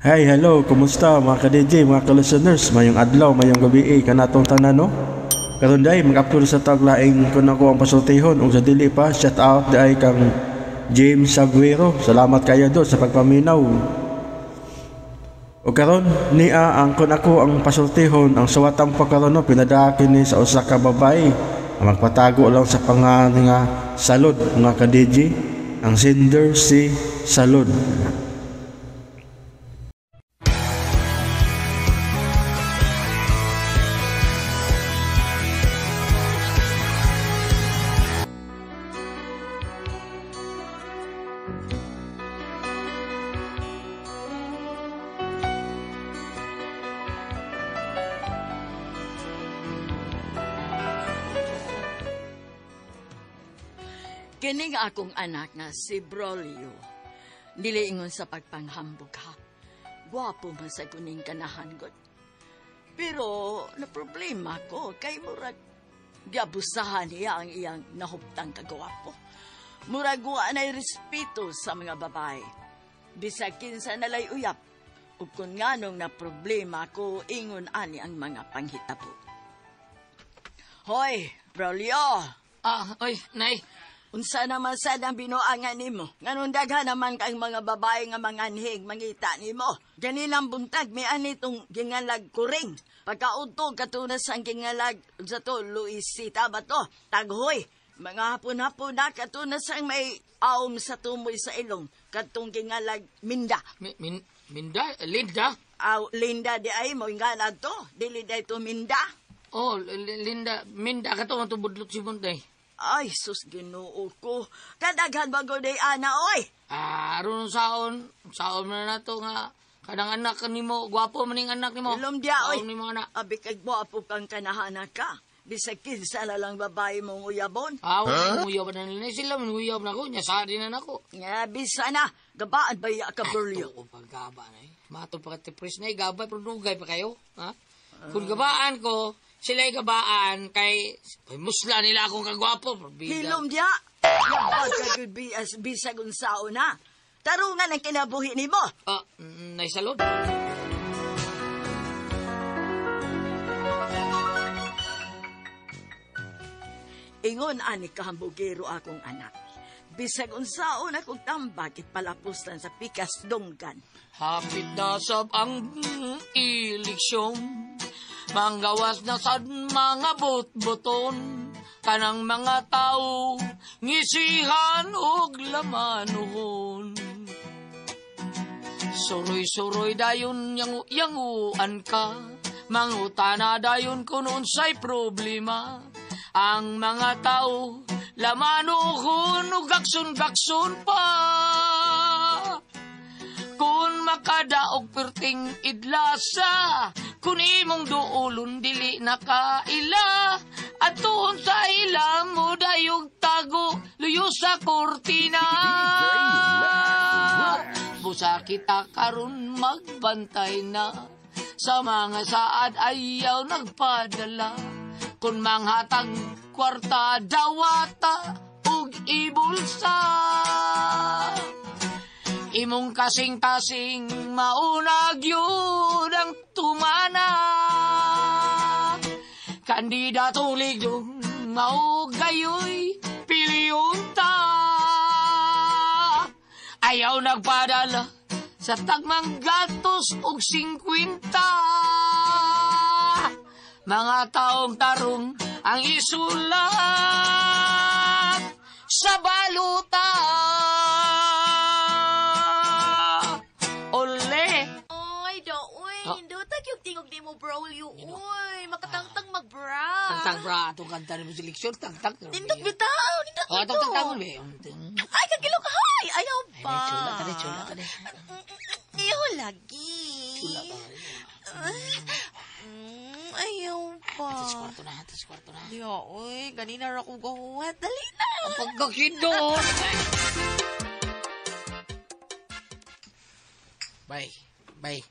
Hey, hello, kumusta mga ka-DJ, mga ka-listeners? Mayong adlaw, mayong gabi eh, kanatong tanan, no? Karon day, mag-upload sa tag laing kun ako ang pasultihon ug sa dili pa, shout out day kang James Aguero. Salamat kayo do sa pagpaminaw. O karon niya ang kun ako ang pasultihon, ang suwatang pa karon no, pinadakin ni sa usa ka babae. Ang magpatago lang sa pangalan nga Salud, mga ka-DJ. Ang sender si Salud. Kining akong anak nga si Brolio. Dili ingon sa pagpanghambog ha. Gwapo man sa kuning kanahan god. Pero na problema ko kay murag giabusahan niya ang iyang nahuptang kagwapo. Murag wa na'y respeto sa mga babae. Bisag kinsa nalay uyap. Ug kun nganong na problema ko ingon ani ang mga panghitabo. Hoy, Brolio! Ah, oy, nay. Unsa naman sad ang binuangan nimo? Nganong daghan naman kang mga babae nga manganhig mangita nimo. Ganinang buntag may anitong gingalag kuring. Pagkaudto katunas ang gingalag sa to Luisita ba to? Taghoy. Mga hapon-hapon na katunas ang may aom sa tumoy sa ilong. Katong gingalag Minda. Minda? Linda? Aw, Linda di ay mo nga na to. Dili day to Minda. Oh, Linda, Minda ka to, matubudlot si Bunday. Ay, sus Ginoo ko. Kadaghan ba ko day ana oy? Ah, aron saon, saon na nato nga kanang anak nimo, gwapo man ning anak nimo. Ilom diya, oy. Saon nimo anak. Abi kay gwapo kang kanahana ka. Bisag kinsa na lang babae mong uyabon. Ah, huh? Uyab na nila sila, uyab na ko, nya sa din na nako. Nga, bisa na. Gabaan ba iya ka, Berlio? Tuo paggaba na eh. Mato pa ka tipres na eh, gabay pero dugay pa kayo. Ha? Kung gabaan ko, sila'y gabaan kay musla nila akong kagwapo. Bida. Hilom diya. Yabag ka gud bias bisag unsao na. Tarungan ang kinabuhi nimo. Ah, naisalod. Ingon ani kahambugero akong anak. Bisag unsaon akong tambag ipalapustan sa pikas donggan. Hapit na sab ang eleksyon, manggawas na sad mga bot-boton, kanang mga tao ngisihan og lamanuhon. Suroy-suroy dayon yanguan ka, mangutana dayon kun unsay problema. Ang mga tao lamanuhon ug gaksun-gaksun pa. Kung makadaog perting idlasa, kung imong duolon dili nakaila, at tuon sa ila mo dayog tago, luyo sa kortina. Busa kita karon magbantay na, sa mga saad ayaw nagpadala. Kung manghatag kwarta dawata ug ibulsa. Imong kasing-kasing maunag yun ang tumana. Kandidatong ligdong maugayoy piliyon ta. Ayaw nagpadala sa tagmang gatos og 50. Mga taong tarong ang isulat sa baluta. Ole! Oy, do, oy, Oh. nindotag yung tingog ni mo, Braulio. Uy, makatangtang magbra. Tangtang bra, atong kanta ni mo seleksyon, tangtang. Nindot bitaw, nindot Oh, atong tangtang bitaw. mo. Ay, kagilo ka, hay! Ayaw pa. Ay, chula ka ni, chula ka ni. Ayaw lagi. Chula ka ni. Ayaw pa. Atas kwarto na, atas kwarto na. Diya, uy, ganina ra ko gahuwat. Dali na. Ang pagkakindot! Bay, bay.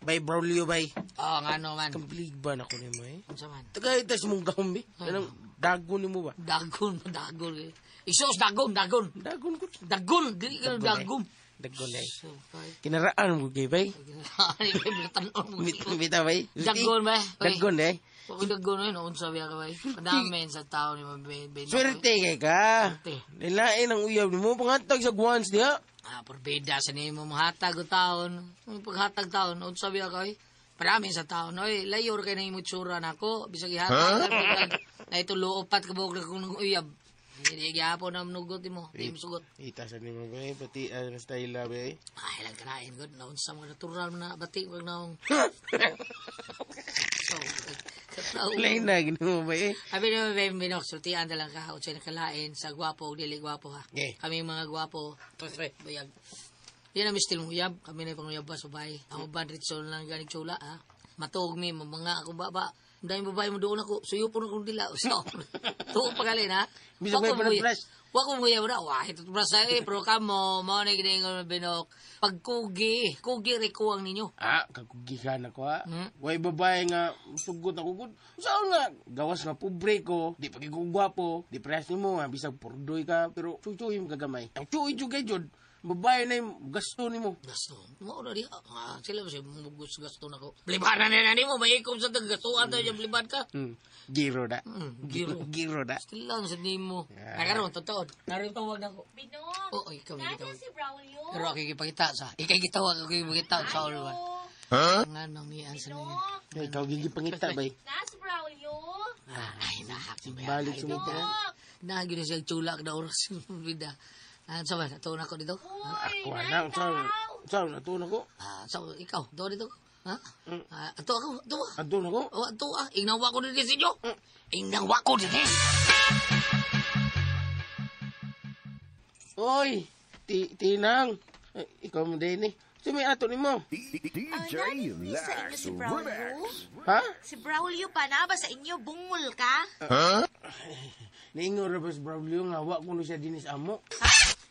Bay, Braulio, bay. Oh, nga no man. Kampilig ba na ko nimo eh? Unsa man? Tagay, tas mong gahom eh. Anong dagon nimo ba? Dagon, dagon. Isos, dagon, dagon. Dagon ko. Dagon, dili ka dagon. Daggon day. Supay. Kinaraan mo kay bay. Bita bay. Daggon ba? Daggon day. Huwag daggon eh, noon sabi ka ba? Padamen sa tao ni Mabebe. Swerte kay ka. Swerte. Nilain ang uyab nimo pangatag sa guans diha. Ah, porbida sa nimo mahatag o taon. Ang paghatag taon, noon sabi ka eh. Padamen sa taon, oy, layor kay na imutsura nako. Bisag ihatag huh? Na ito luopat kabog na kung uyab. Hindi gihapon na nugot mo, di mo sugot. Ita sa nimo bay, pati ang style bay. Ay, lang kanain god, naon sa mga natural na bati wag naong. So, katao. Lain na ginoo bay. Abi naman ba yung binok, sultian na lang ka, utsay nakalain sa gwapo o dili gwapo ha. Okay. Kami mga gwapo, bayag. Yan ang mistil mong uyab, kami na pang uyab ba sa bahay. Ako ba, ritson lang ganig tsula ha. Matuog mi, mga ako baba. Ang daming babae mo doon ako, suyo po na akong dila. So, tuog pa galin ha. Bisag may panag-brush. Wa ko muyab na, wah, ito brush na eh, pero kamo, mao na ginaingon binok. Pagkugi, kugi rikuang ninyo. Ah, kakugihan ako ha. Hmm? Way babae nga sugot ako gud. Saan nga gawas nga pobre ko, di pa kay ko gwapo, di prehas nimo nga bisag purdoy ka, pero chuchuy mo kagamay. Ang chuy jud kay jud, babae na yung gasto nimo. Gasto. Mao na diha. Ah, sila ba siya mugus gasto na ko. Bliban na nila nimo, maikom sa tagastuan tayo dyan, bliban ka. Giro da. Giro. Giro da. Still lang sa nimo. Yeah. Nakaroon, totoo. Naroon tawag na ko. Binok. Oo, ikaw may Nasa gitawag. si Braulio. Pero ako gipakita sa. Ikay gitawag, ako gipakita sa all one. Huh? Nga nang niyan sa niya. Binok. Ay, ikaw gigipangita bay. Nasa Braulio. Ah, ay, nahak. Balik sa mga. Nahak yun siya chulak na oras. Bida. Ah, sa ba? Natuon ako dito? Uy, Ako ana, saan na to nako? Ah, so, ikaw, doon dito. Ha? Ah, ato ako, ato. Adto nako. Oh, ato ah. Ingnawa ko din sa inyo. Ingnawa ko din eh. Oy, tinang. Ay, ikaw mo din eh. So may ato nimo. DJ narinig sa inyo Lax si Braulio? Remix. Ha? Si Braulio pa na ba sa inyo? Bungol ka? Niingon ra ba si Braulio nga wa kuno siya dinis amo?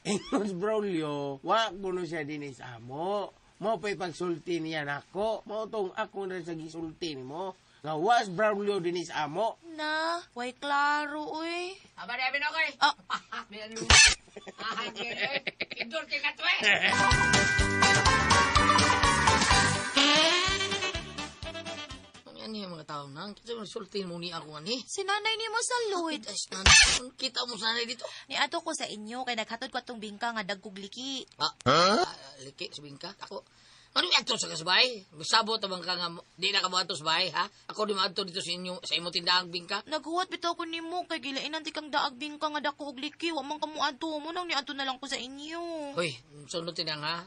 Ingon si Braulio, wa kuno siya dinis amo. Mo pa'y pagsulti niya nako. Mo tong ako na sa gisulti nimo. Nga wa si Braulio dinis amo. Na, way klaro, uy. Aba, di abin ako eh. Ah. Ah, Indoor kay katwe. Ano yung mga tao nang? Kasi sultin mo ni ako ani. Si nanay ni mo sa Lloyd. Ay, nanay, kita mo sana dito. Ni ato ko sa inyo kay naghatod ko atong bingka nga dagkog liki. Ah, liki, sabihin ka. Ako, ano yung ato sa kasabay? Sabot abang ka nga, di na ka mo ato sa bahay, ha? Ako di maadto dito sa inyo, sa imo tindahang bingka. Naghuwat bitaw ko nimo kay gilainan ti kang daag bingka nga dako og liki. Wa man kamo adto mo nang ni ato na lang ko sa inyo. Hoy, sunod tinang ha?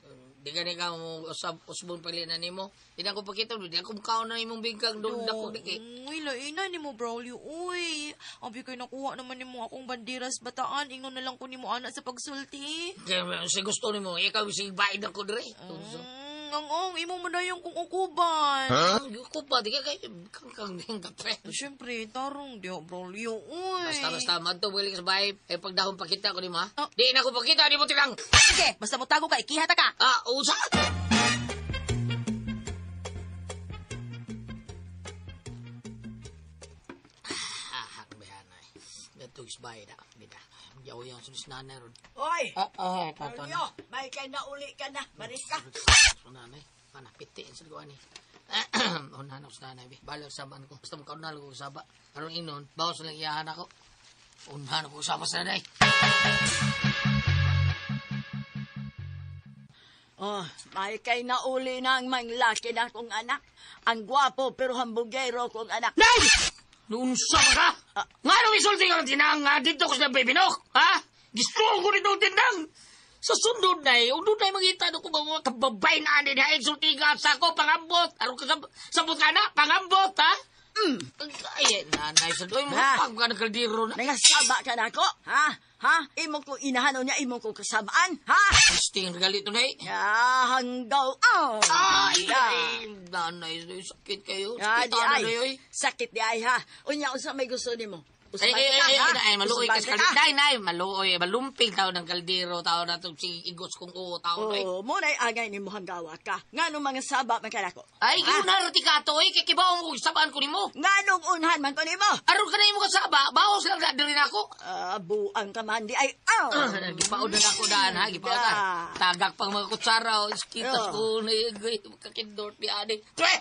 Di ka ni ka mo usab usbon paglinan nimo. Di na ko pakita, di na ko mukaon na imong bingkang doon dako liki. Uy, lainan nimo Braulio. Uy, abi kay nakuha naman nimo akong banderas bataan. Ingon na lang ko nimo ana sa pagsulti. Kaya sa gusto nimo, ikaw sig baid ako dire. Ang ong imo mo na yung kung ukuban. Huh? Ko pa di ka kay kang ding kape. Siyempre, tarong di Braulio. Uy. Basta madto balik sa bahay, eh pagdahon pakita ko nimo ha. Ah. Di na ko pakita di mo tinang. Sige, basta mo tago ka, ikihata ka. Ah, usa. Ah, bayanay. Gatug sa bahay na, bida. Yaw-yaw sa nanay ron. Oy! Ah, tato na. Braulio, may kay nauli ka na. Marika. So nanay, mana pitiin sa gawa ni. Unahan ako sa nanay, be. Balag saban ko. Basta makaunal ko saba. Aron inon, bawas lang iyahan ako. Unahan ako saba sa nanay. Oh, may kay nauli na ang manglaki na akong anak. Ang gwapo pero hambugero kong anak. Nay! Noon sa ka? Nga nung isulti ka ng tinang nga dito ko sa bibinok, ha? Gusto ko nito tinang. Sa sunod na eh, unod na mangita ko mga kababay na ani na insulti ka sa ako, pangambot. Aron ka sabot ka na, pangambot, ha? Mm. Ay, nanay, sa doy mo, Ha? pag ka ng kaldero na. Nangasaba ka na ako, ha? Ha? Imo ko inahan o niya, imo ko kasabaan, ha? Sting regalito na eh. Ya, hanggaw, oh. Ay, Ya. ay, nanay, sakit kayo. Ah, Sakit di na ay. ay. Sakit di ay, ha? Unya, unsa may gusto nimo? Ay, Usbay ay, ka, ay, ha? ay, ay, maluoy Usbay kas ka. kaldero. Nay, nay, maluoy. Malumpig tao ng kaldero. Tao na itong si igos kong oo, tao na eh. Oh, mo na'y angay ni mo hanggawa ka. Nganong mga saba man kanako? Ay, giunhan rati ka to, eh. Kikibaw mo kung sabaan ko nimo. Nganong unhan man ko nimo? Aron ka na imo kasaba, bawas lang na diri nako. Ah, buang ka man di ay. Aw! Gipaod na nako daan ha, gipaod na. Tagak pang mga kutsara, oh, iskitas ko na kakindort ni ani. Tre!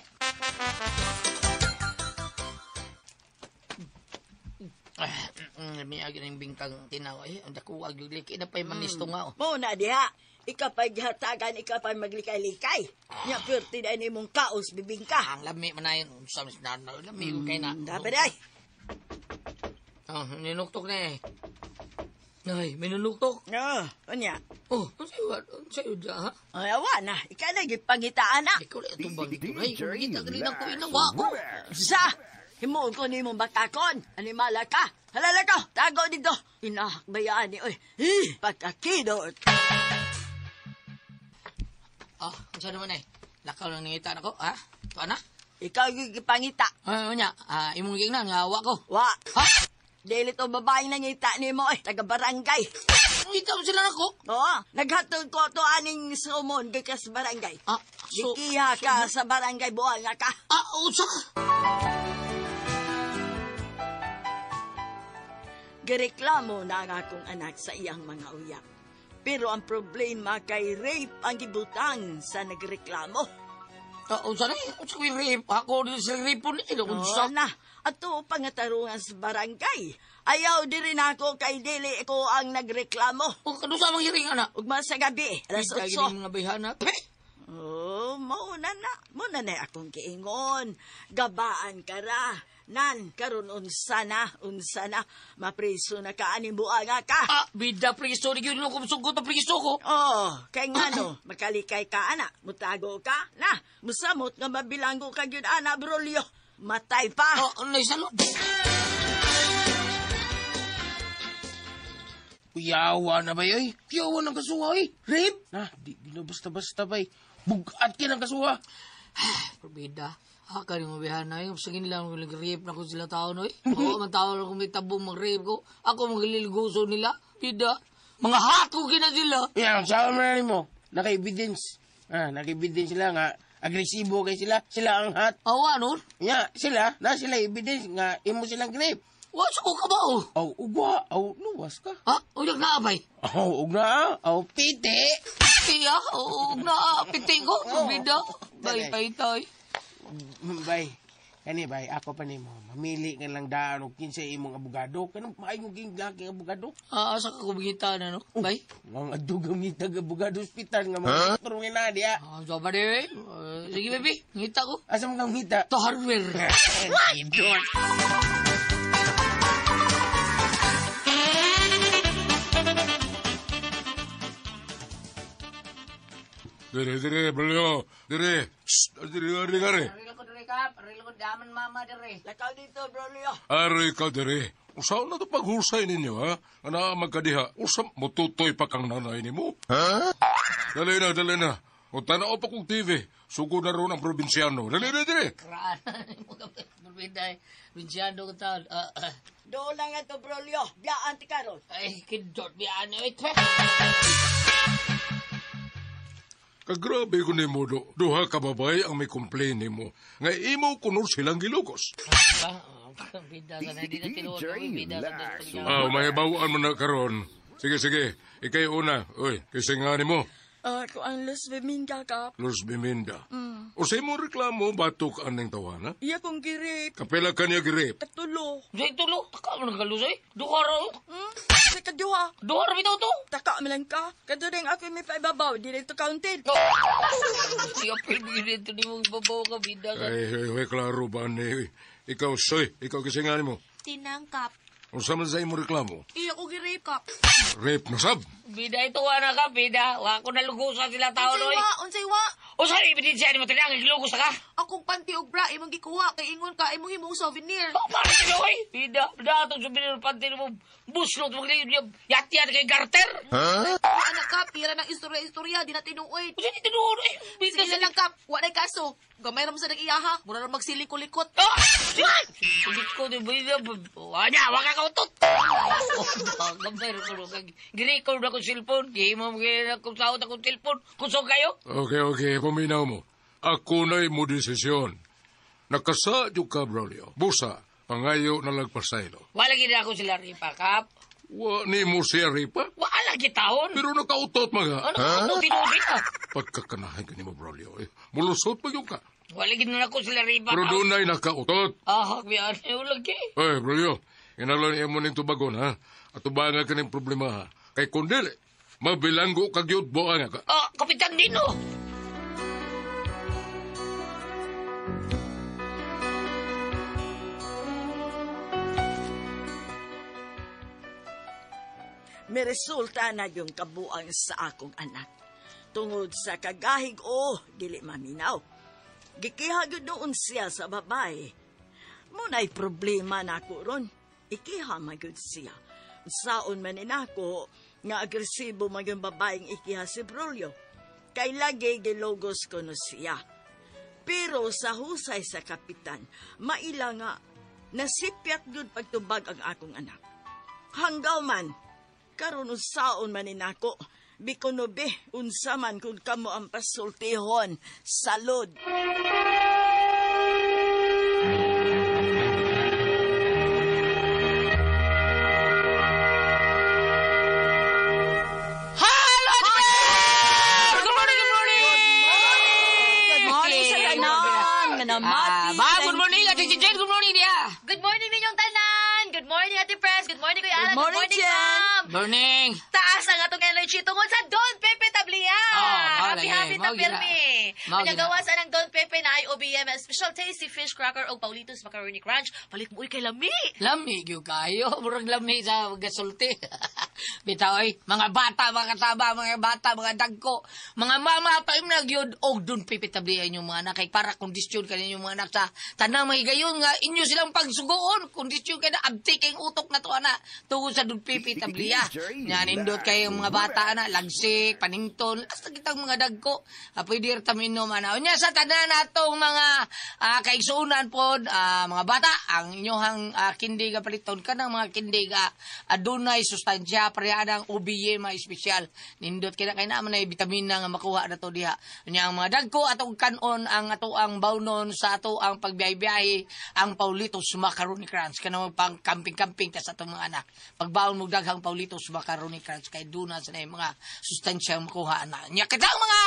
Ah, may agi ng bingkang tinaw ay, ang dako ag liki na pay manisto nga oh. Mo na diha. Ika pa'y gihatagan, ika pa'y maglikay-likay. Nya perti na nimong kaos bibingka. Ang lami man ayon, unsa mas na lami mm, kay na. Dapat ay. Oh, ninuktok na eh. Ay, may ninuktok. Oh, unya. Oh, unsa yun, ha? Ay, awa na. Ika na gipangitaan na. Ikaw na itong bang ito. Ay, kumikita ka rin ako inawa ko. Sa! Himuon ko nimong bakakon. Animala ka. Halala ko. Tago dito. Inahakbayaan ni oy. Eh, pagkakidot. Ah, unsa naman eh? Lakaw lang nangita nako, ha? Tuwa na? Ikaw yung gipangita. Ay, unya, ah, imong gingnan nga awa ko. Wa. Ha? Dili to babaeng nangita nimo eh. Taga barangay. Ngita mo sila nako. Oo. Naghatod ko to aning sumon gikas barangay. Ah, so, Gikiha ka sa barangay buang nga ka. ah, unsa? Gireklamo na ang akong anak sa iyang mga uyab. Pero ang problema kay rape ang gibutang sa nagreklamo. Ah, unsa na eh? Unsa ko yung rape? Ako din sa rape po ni. Unsa? Oo na, ato pangatarungan sa barangay. Ayaw di rin ako kay dili ko ang nagreklamo. O, kano sa mga hiring, anak? Ugma sa gabi, alas Kita 8. gini mga bayhana. Pe! Oh, mauna na. Muna na akong kiingon. Gabaan ka ra. Nan, karon unsa na, unsa na. Mapriso na ka aning buanga ka. Ah, bida priso. Di yun ko sugot na priso ko. Oh, kay ngano, makalikay ka ana, mutago ka na, musamot nga mabilanggo ka gyud ana brolyo. Matay pa. Oh, nay salud. Kuyawa na ba yoy? Kuyawa ng kasuha oy. Rape? Na, di na basta-basta bay. Bugat ka ng kasuha. Bida. Ah, kani mo bihana eh. Sa lang nag-rape na ko sila tao no eh. Oo, man tao na kung may tabong mag-rape ko. Ako magliliguso nila. Bida. Mga hako kina sila. Yan, sabi mo na mo. Naka-evidence. Ah, naka-evidence sila nga. Agresibo kay sila. Sila ang hot. Awa, no? Nya, sila, na sila evidence nga imo silang rape. Wa sa ko ka ba, oh? Aw, ugwa, aw, luwas ka. Ha? Ulag na abay. Aw, ugna, aw, piti. Tiya, oo, na, piti ko. Bida. Bay, bay, tay. Bay, kani bay, ako pa nimo. Mamili ka lang daan og kinsa imong abogado. Kanang maayo ging laki abogado. Ah, asa ka kumikita na, no? Bay? Ang adugang ngitag abogado ospital nga mga doktor nga na diya. Ah, so ba di, eh? Sige, baby. Ngita ko. Asa man kang ngita? To hardware. Idol. Dire, dire, Brolio. Dire. Shh, dire, dire, dire. Aril ko dire kap, aril ko daman mama dire. Lakaw dito, brolyo. Aray ka, dire. Usaw na to paghusay ninyo, ha? Ana magkadiha. Usam, mututoy pa kang nanay nimo. Ha? Dali na, dali na. O tanaw pa kong TV. Sugod na ron ang probinsyano. Dali na, dire. Kraan. Morbida eh. Binsyano ko taon. Ah, ah. Doon lang ato, brolyo. Biyaan ti karon. Ay, kidot biyaan eh. Kagrabe ko ni mo, do. Duha ka babay ang may complain nimo. Nga imo kuno silang gilugos. Ba? Bida ka na, di na tinuod. Bida ka na. Ah, may bawaan mo na karon. Sige, sige. Ikay una. Uy, kasi nga nimo. Ako ang Luz Beminda ka. Luz Biminda. O sa imong reklamo, batok aning tawana? Iya kong girip. Kapela kanya girip. Katulo. Sa tulo, taka mo nagkalusay. Duha ra. Sa kaduha. Duha ra bitaw to. Taka man lang ka. Kaduring ako may paibabaw. Di rin to counted. Siya pwede dito ni mong babaw ka, bida ka. Ay, ay, ay, klaro ba ni? Ikaw, soy, ikaw kasi nga nimo. Tinangkap. Unsa man sa imong reklamo? Iya ko girip ka. Rape na sab. Bida ito, wala ka, bida. Wa ko nalugusan sila tao, Unsay noy. wa, unsay wa. O sa ebidensya ni mo tinang, gilugos ka. Akong panty og bra imong gikuha kay ingon ka imong himong souvenir. Oh, pare sila, oy. Bida, bida, itong sabihin ng panty mo. Buslot, magliyo, yat-yat kay garter. Wa anak ka, pira ng istorya-istorya di na tinuod. Kasi di tinuod, eh. Bida. Dili lang kap, wa nay kaso. Gamay ra mo sa nag-iyaha. Mura ra magsiliko-likot. Ah! Siliko di ba? Wala, wala ka utot. Gamay ra ko kag gi-record ako cellphone, gihimo mo gyud ako sahod akong cellphone. Kusog kayo? Okay, okay, paminaw mo. Ako na'y mo desisyon. Nakasa yung ka, Braulio. Busa, pangayo na lagpasaylo. Wala gid ako sila ripa, kap. Wa ni mo siya ripa? Wala gitawon. Pero nakautot mga. Ano ka tinuod ka? Pagkakanahan ka ni mo, Braulio. Eh, mulusot pa yung ka. Wala gid na ako sila ripa. Pero doon na'y nakautot. Ah, biyan lagi. Ay, Braulio, inalan niya mo ning tubagon, ha? At tubangan ka ng problema, ha? Kay kundili, mabilanggo ka gyud buang ka. Ah, Kapitan Dino. May resulta na yung kabuang sa akong anak. Tungod sa kagahig o dili maminaw. Gikiha gyud noon siya sa babae. Muna'y problema na ako ron. Ikiha magyud siya. Saon man inako nga agresibo magyung babaeng ikiha si Brolio. Kay lagi gilogos ko no siya. Pero sa husay sa kapitan, maila nga nasipyat gyud pagtubag ang akong anak. Hanggaw man, karon unsaon man inako, bikuno be, unsa man kung kamo ang pasultihon, salud. Hello, Ate! Good morning, good morning! Good morning sa tanan, nga namati. Ba, good morning, Ate Jen. Good morning, diya. Good morning ninyong tanan. Good morning Ate Pres. Good morning Kuya Alan. Good morning, Jen. Ma'am. Morning. Taas ang atong energy tungod sa Don Pepe Tablia. Oh, Happy lagi. happy Mao gina. tapirmi. Mao Ang gina. gawa sa ng Don Pepe na ay OBM special tasty fish cracker o Paulitos macaroni crunch. Palit mo uy kay lami. Lami gyud kayo, murag lami sa gasulti. Bitaw ay, mga bata, mga kasama, mga bata, mga dagko, mga mama pa na gyud og Don Pepe Tablia inyong mga anak kay para kondisyon kaninyo mga anak sa tanang mga higayon nga inyo silang pagsugoon, kondisyon kay na abtik kay utok na to ana tungod sa Don Pepe Tablia. Nga nindot kay mga bata ana lagsik, panington, hasta kitang mga dagko. Pwede ra ta minom ana. Unya sa tanan natong mga kaigsuonan pod, mga bata, ang inyohang kindi nga paliton kanang mga kindi nga adunay sustansya pareha ang OBY mga espesyal. Nindot kay na kay naa man ay bitamina nga makuha na to diha. Unya ang mga dagko atong kanon ang ato ang bawnon sa ato ang pagbiyahe-biyahe ang Paulitos Macaroni Crunch kanang pang camping-camping ta sa atong mga anak. Pagbaon mo daghang Paulitos Macaroni Crunch kay duna sa na mga sustansya makuha na. Nya kita ang mga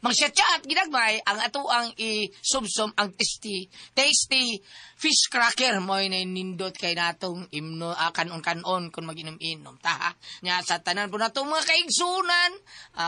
magsyatsyat ginagmay ang ato ang isubsom ang tasty tasty fish cracker mo na nindot kay natong imno kanon-kanon kung maginom-inom ta ha. Nya sa tanan po natong mga kaigsunan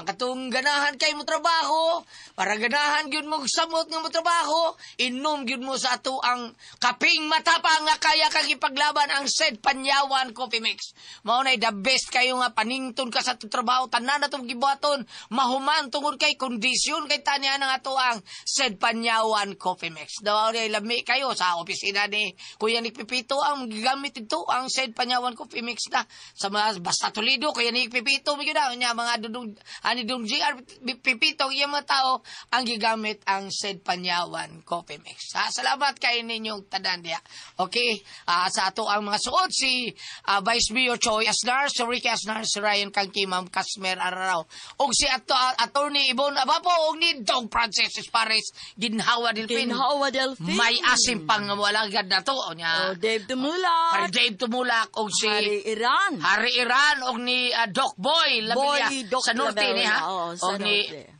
katong ganahan kay mo trabaho para ganahan gyud mo samot nga mo trabaho inom gyud mo sa ato ang kaping matapang nga kaya kang ipaglaban ang said Panyawan Coffee Mix. Mao nay the best kayo nga panington ka sa atong trabaho tanan natong gibuhaton mahuman tungod kay kondisyon kay tanya ng ato ang said Panyawan Coffee Mix. Daw nay lami kayo sa opisina ni Kuya Nick Pipito ang gigamit ito ang said Panyawan Coffee Mix na sa mga basta Toledo Kuya Nick Pipito mi gyud nya mga dudong ani dong GR Pipito iya mga tao ang gigamit ang said Panyawan Coffee Mix. Ha, salamat kay ninyong tanan diha. Okay, sa ato ang mga suod si Vice Mayor Choi Asnar, si Ricky Asnar, si Ryan Kangki, Ma'am Casmer Araraw, ug si Attorney Ibon Abapo ug ni Dong Francis Espares Ginhawa Delfin. Ginhawa Delfin. May asim pang walagad na to nya. Oh, Dave Tumulak. Hari Dave Tumulak og si Hari Iran. Hari Iran og ni Doc Boy Lamilla Boy Doc sa norte ni ha. Oo, sa Og ni norte.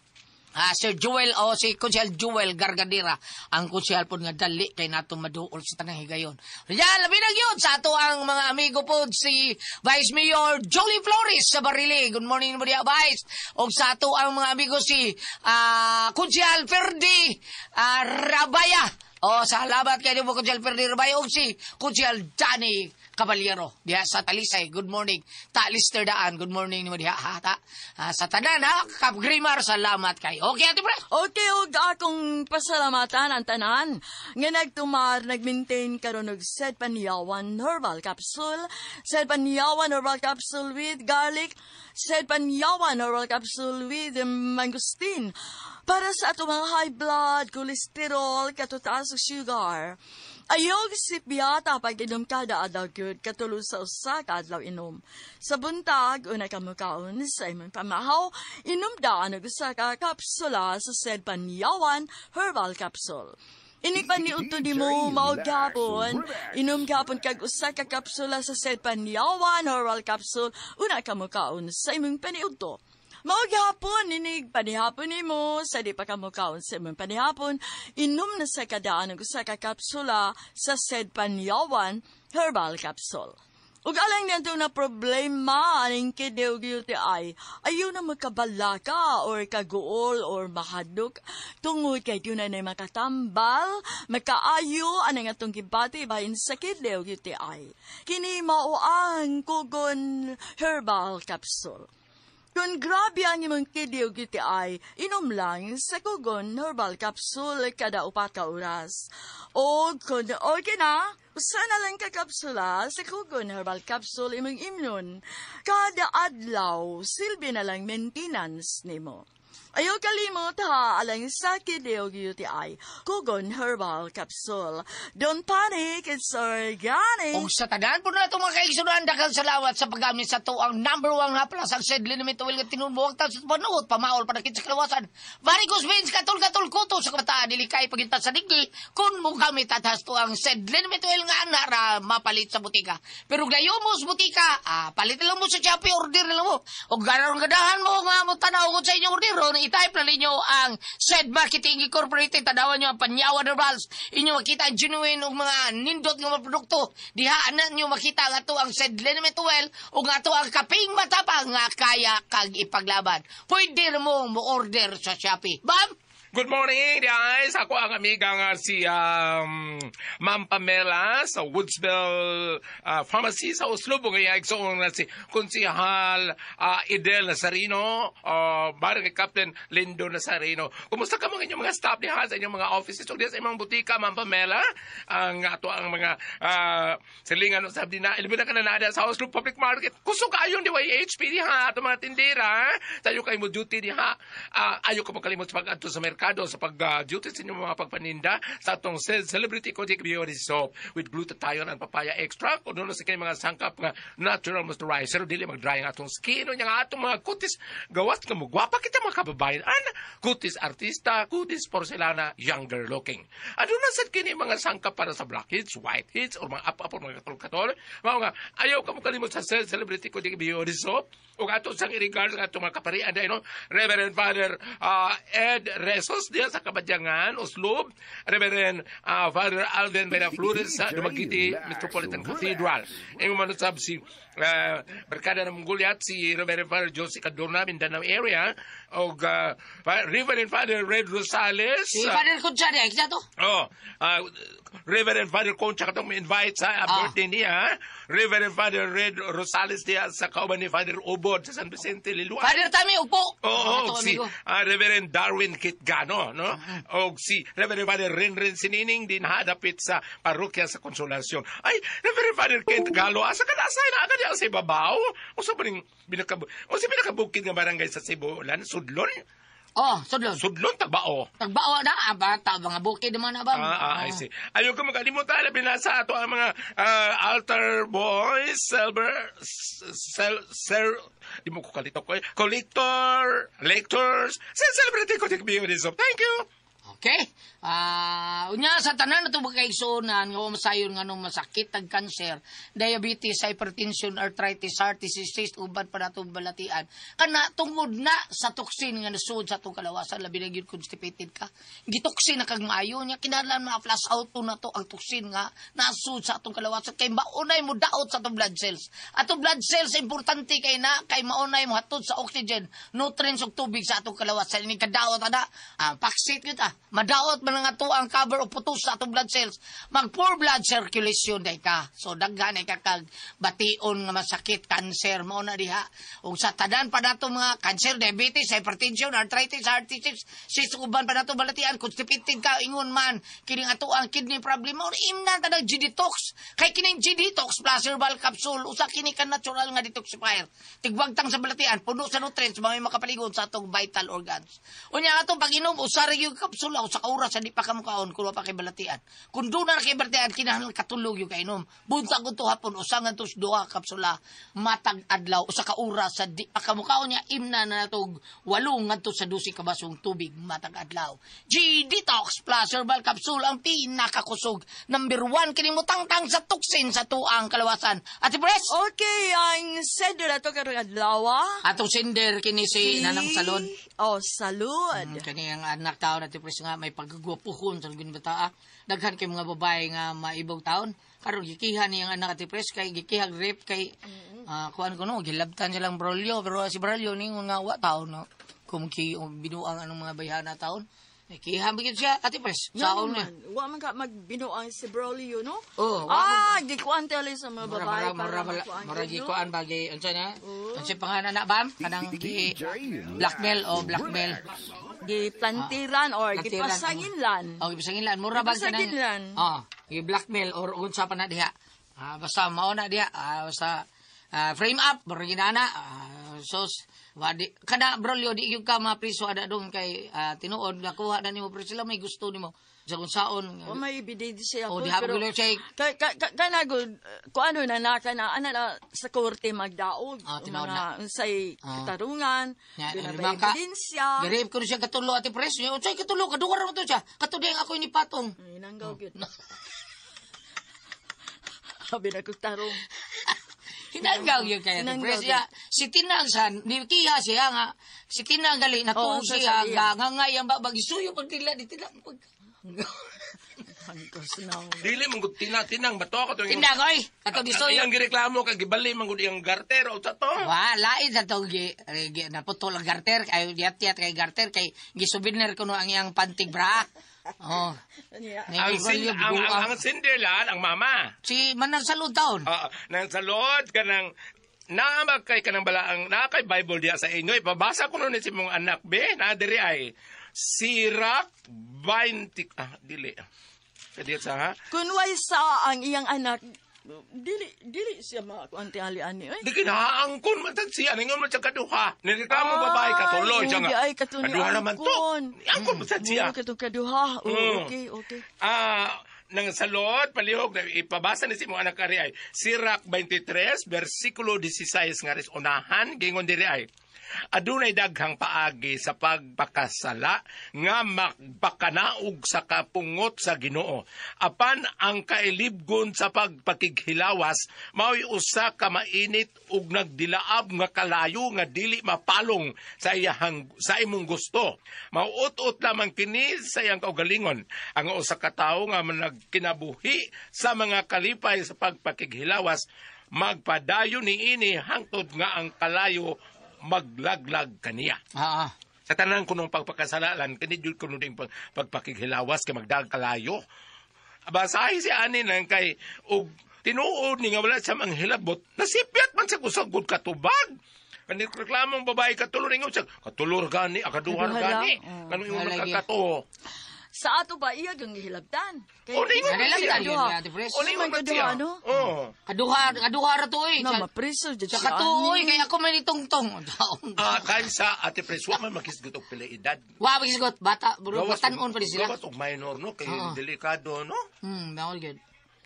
Sir Joel o si Konsehal Joel Gargadira ang konsehal pod nga dali kay nato maduol sa tanang higayon. Yan, labi na gyud sa ato ang mga amigo pod si Vice Mayor Jolie Flores sa Barili. Good morning mo diha, Vice. Og sa ato ang mga amigo si Konsehal Ferdi Rabaya. O salamat kay nimo Konsehal Ferdi Rabaya og si Konsehal Danny Caballero diha sa Talisay. Good morning. Ta Lister Daan. Good morning nimo diha ha ta. Sa tanan ha Kap Grimar, salamat kay. Okay Ate Pres. Okay, ug akong pasalamatan ang tanan nga nagtumar, nag-maintain karon og Said Panyawan Herbal Capsule, Said Panyawan Herbal Capsule with garlic, Said Panyawan Herbal Capsule with mangosteen. Para sa ato mga high blood, cholesterol, katutaas ug sugar. Ayaw sipyata pag inom kada adlaw gyud, katulo sa usa ka adlaw inom. Sa buntag, una ka mukaon sa imong pamahaw, inom daan og usa ka kapsula sa said Panyawan Herbal Capsule. Inig pa ni udto nimo mao gapon, inom gapon kag usa ka kapsula sa said Panyawan Herbal Capsule, una ka mukaon sa imong paniudto. Mao gihapon, inig panihapon nimo, sa di pa ka mukaon sa imong panihapon, inom na sa kadaan og usa ka kapsula sa said Panyawan Herbal Capsule. Ug alang niadto na problema aning kidney ug UTI, ayaw na magkabalaka or kaguol or mahadlok tungod kay duna na makatambal, makaayo anang atong gibati bahin sa kidney ug UTI. Kini mao ang Kugon Herbal Capsule. Kung grabe ang imong kidney ug UTI, inom lang sa Kugon Herbal Capsule kada 4 ka oras. O kung okay na, usa na lang ka kapsula sa Kugon Herbal Capsule imong imnon. Kada adlaw, silbi na lang maintenance nimo. Ayaw kalimot ha, alang sa kidney ug UTI, Kugon Herbal Capsule. Don't panic, it's organic. Og sa tanan po na ito mga kaigsunan, daghang salamat sa paggamit sa to ang number 1 nga plus ang said liniment oil nga tinubuwag ta sa panuot, pamaol panakit sa kalawasan. Varicose veins, katol-katol kuto sa kabataan, dili kay paginta sa digdi, kung mo gamit at hasto ang said liniment oil nga nara mapalit sa butika. Pero glayo mo sa butika, palit lang mo sa Shopee, order lang mo. O gano'n gadahan mo nga mo tanaw sa inyong order, i-type na ninyo ang said Marketing Incorporated, tanawan nyo ang Panyawan Herbals. Inyo makita ang genuine ug mga nindot nga mga produkto. Diha na nyo makita nga to ang said liniment oil ug nga to ang kaping matapang nga kaya kag ipaglaban. Pwede na mo mo-order sa Shopee. Bam! Good morning, guys. Ako ang amiga nga si Ma'am Pamela sa Woodsville Pharmacy sa Oslo. Bungay igsoon na si Konsihal Idel Nazareno, Barangay Captain Lindo Nazareno. Kumusta ka mga inyong mga staff diha sa inyong mga offices o diha sa inyong butika, Ma'am Pamela? Ang ato ang mga silingan usab din na ilabi na ka na nada sa Oslo Public Market. Kusog kayong DYHP diha ato mga tindera. Tayo kay mo duty diha. Ayaw ka makalimot sa pag-adto sa merkado sa pag-duty sa inyong mga pagpaninda sa atong Celebrity Kojic Beauty Soap with glutathione and papaya extract. O doon sa kanyang mga sangkap nga natural moisturizer, dili mag-dry ang atong skin o nga atong mga kutis gawas nga mugwapa kita mga kababayan. Ana, kutis artista, kutis porcelana, younger looking. Aduna sad kini mga sangkap para sa blackheads, whiteheads, or mga up-up or mga katol-katol. Mao nga, ayaw ka mo kalimot sa Celebrity Kojic Beauty Soap. O ato sang i-regard nga atong mga kaparian dahil, no? Reverend Father Ed Resos diya sa Kabadyangan, Oslob. Reverend Father Alvin Benaflores sa Dumaguete Metropolitan Cathedral. Ingon man usab si barkada ng Mongolia si Reverend Father Jose Cadorna, Mindanao area, o Reverend Father Red Rosales. Si Father Concha diya, kita to? Oh, Reverend Father Concha katong invite sa birthday niya. Reverend Father Red Rosales diya sa kauban ni Father Obod sa San Vicente, Liluan. Father Tami, upo. Oo, si Reverend Darwin Kitgano, no? O si Reverend Father Renren Sinining din hadapit sa parokya sa Consolacion. Ay, Reverend Father Kent Galo, asa ka na na agad sa ibabaw? O sa pinakabukid nga barangay sa Cebu, lan, Sudlon? Oh, Sudlon. Sudlon, Tagbao. Tagbao na, bata, mga bukid naman na ba? I see. Ayaw ko makalimutan, labi na sa ato ang mga altar boys, silver, di mo ko kalito ko, collector, lectors, celebrity ko, thank you. Okay. Unya sa tanan na ito magkaigsunan nga masayon nga nung masakit ang cancer, diabetes, hypertension, arthritis, heart disease, uban pa natong balatian. Kana tungod na sa toxin nga nasuod sa atong kalawasan, labi na gyud constipated ka. Gitoksin na kag maayo nya kinahanglan ma-flush out to na to ang toxin nga nasuod sa atong kalawasan kay maunay mo daot sa atong blood cells. Atong blood cells importante kay na kay maunay mo hatod sa oxygen, nutrients ug tubig sa atong kalawasan. Ini kadaot ana, paksit gyud ah. Madaot man nga ato ang cover o putos sa atong blood cells. Mag poor blood circulation day ka. So daghan ay ka kag bation nga masakit, cancer mao na diha. Ug sa tanan pa nato mga cancer, diabetes, hypertension, arthritis, heart disease, sis uban pa nato balatian, constipated ka ingon man kining ato ang kidney problem mo imna tanang G-detox. Kay kining G-detox plus herbal capsule usa kini ka natural nga detoxifier. Tigwagtang sa balatian, puno sa nutrients mao makapaligon sa atong vital organs. Unya atong pag-inom usa ra gyud kapsula usa ka oras di pa kamukaon kun wa pa kay balatian. Kun doon na kay balatian kinahanglan katulog yung kainom. Buntag udto hapon usa ngadto sa duha kapsula matag adlaw usa ka oras sa di pa kamukaon niya imna na natog 8 ngadto sa 12 ka basong tubig matag adlaw. G Detox Plus Herbal Capsule ang pinakakusog. Number 1 kini mutangtang sa toxin sa tuang kalawasan. Ate Pres. Okay, ang sender ato karong adlaw. Atong sender kini si Nanang Salod. Oh, Salud. Kani ang anak taon Ate Pres nga may pagkagwapuhon sa lugin bata. Daghan kay mga babae nga maibog taon. Karon gikiha niyang anak Ate Pres kay gikihag rape kay kuan ko no gilabtan silang Braulio pero si Braulio ningon nga wa taon no kung ki binuang anong mga bayhana taon. Kiha ba siya Ate Pres? Saon niya. Wa man ka magbinuang si Braulio no? Oh, gikuan tali sa mga babae para mura gikuan bagay unsa na? Unsa pangalan na bam? Kanang gi blackmail o blackmail. Giplantiran or gipasanginlan. Oh, gipasanginlan. Mura bag kanang. Oh, gi-blackmail or unsa pa na diha. Basta mao na diha. Basta frame up mura ginana. Sos wadi kada Braulio di gyud ka mapriso ada dong kay tinuod nakuha na nimo pero sila may gusto nimo sa kung saon. O may ebidensya po. O diha pero kay kanagod kung ano na naka na ana na sa korte magdaog mga unsay katarungan duna ba ebidensya. Girape ko siya katulo Ate Pres. Unsay katulo kaduwa ra to siya. Katudeng ako ni patong. Ay nanggaw gyud. Abi na kog tarong. Hinanggaw yun kaya Ate Pres. Si Tinang san, nikiha siya nga, si Tinang gali, natuog siya, ngangay ang babag, isuyo pag tila, di tinang pag... Dili mong tinang bato ka to. Tinang, oy! Kato di suyo. Ang gireklamo ka, gibali mong iyang garter o sa to. Wa, lain sa to, naputol ang garter, ay yat-yat kay garter, kay gisubiner ko no ang iyang pantig bra. Oh. Ang sinderlan, ang mama. Si Manang Salud taon. Nang Salud, kanang naamag kay kanang balaang, naa kay Bible diya sa inyo. Ipabasa ko nun si mong anak, be, na diri ay, Sirak 20, dili. Kadiyat sa, ha? Kunway sa ang iyang anak, dili siya makakuan tingali ani oy. Di kinaangkon man sad siya ningon man siya kaduha. Nireklamo babae katuloy siya nga. Ay kaduha naman to. Angkon man sad siya. Katong kaduha. Oh, okay, okay. Nang salod palihog na ipabasa ni si mong anak ari ay Sirak 23 bersikulo 16 nga ris unahan gingon diri ay adunay daghang paagi sa pagpakasala nga magpakanaog sa kapungot sa Ginoo. Apan ang kailibgon sa pagpakighilawas mao'y usa ka mainit ug nagdilaab nga kalayo nga dili mapalong sa iyahang sa imong gusto. Mauot-ot lamang kini sa iyang kaugalingon. Ang usa ka tawo nga nagkinabuhi sa mga kalipay sa pagpakighilawas magpadayon niini hangtod nga ang kalayo maglaglag kaniya. Sa tanan ko nung pagpakasalalan, kini jud ko nung pagpakighilawas kay magdag kalayo. Basahi si ani nang kay og tinuod ni nga wala siya manghilabot, nasipyat man siya kusog katubag. Kani reklamong babae katulo ningon siya, katulor gani, akaduhar gani. Kanu imong magkakatuo. Sa ato ba iya gang gihilabtan? O ningon man siya. O ningon man siya. Kaduha ra to eh. Na mapriso jud siya. Sa katuoy kay ako man itungtong. Kay sa Ate Pres wa man makisgot og pila edad. Wa makisgot bata, batan-on pa sila. Gawas og minor no kay delikado no. Mao gyud.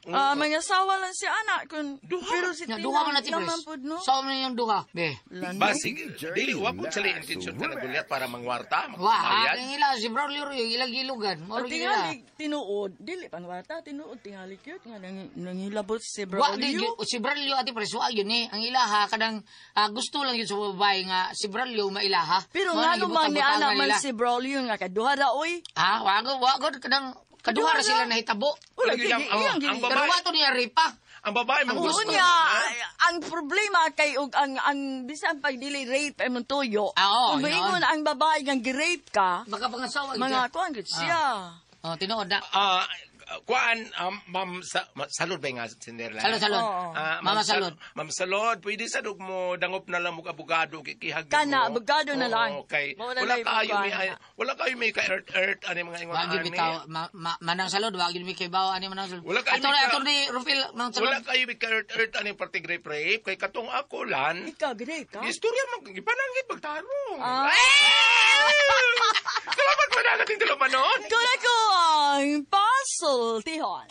Mga asawa lang si anak kun duha, pero si Tina, duha man natin Pres. No? Sa man yung duha. Be. Basig dili wa pud sila intensyon ka nagulyat para mangwarta, magbayad. Wa, ang ila si Braulio yung ilang gilugan. Mao tingali tinuod, dili pangwarta, tinuod tingali cute nga nangilabot si Braulio. Wa si Braulio Ate Pres, wa yun eh. Ang ilaha kanang gusto lang yun sa babae nga si Braulio mailaha. Pero ngano man ni anak man si Braulio nga kaduha ra oy. Wa go kanang Kaduha ra sila nahitabo. Wala Lagi gini, ang- iyang gini. ang Pero babae- wa to niya ripa. Ang babae Ang mo gusto. Unya, ang problema kay og ang bisan pag dili rape ay mong tuyo. Ah, oo, Kung moingon ang babae nga gi-rape ka, Baka pangasawa mga kuan gud siya. Oh, tinuod na. Kuan, ma'am, salud ba nga, Cinderella? Salud, salud. Oo. Mama, salud. Ma'am Salod, pwede sa dug mo dangop na lang mo abogado kikihag Kana, mo. abogado na lang. Oo, kay Mao na wala lang kayo may ibang wala kayo may ka earth earth ani mga ingon Wag gyud ani. bitaw manang salud, wag gyud mi kay bawo ani manang salud. Wala kayo Ato mika- ato ni Rufil manang salud. Wala kayo may ka earth earth ani parte grape rape kay katong ako lan. Ikaw gi-rape ka? Istorya man gipanangit pagtarong. Ah. Salamat po na ating tulumanon. Kuna ko ang pasultihon.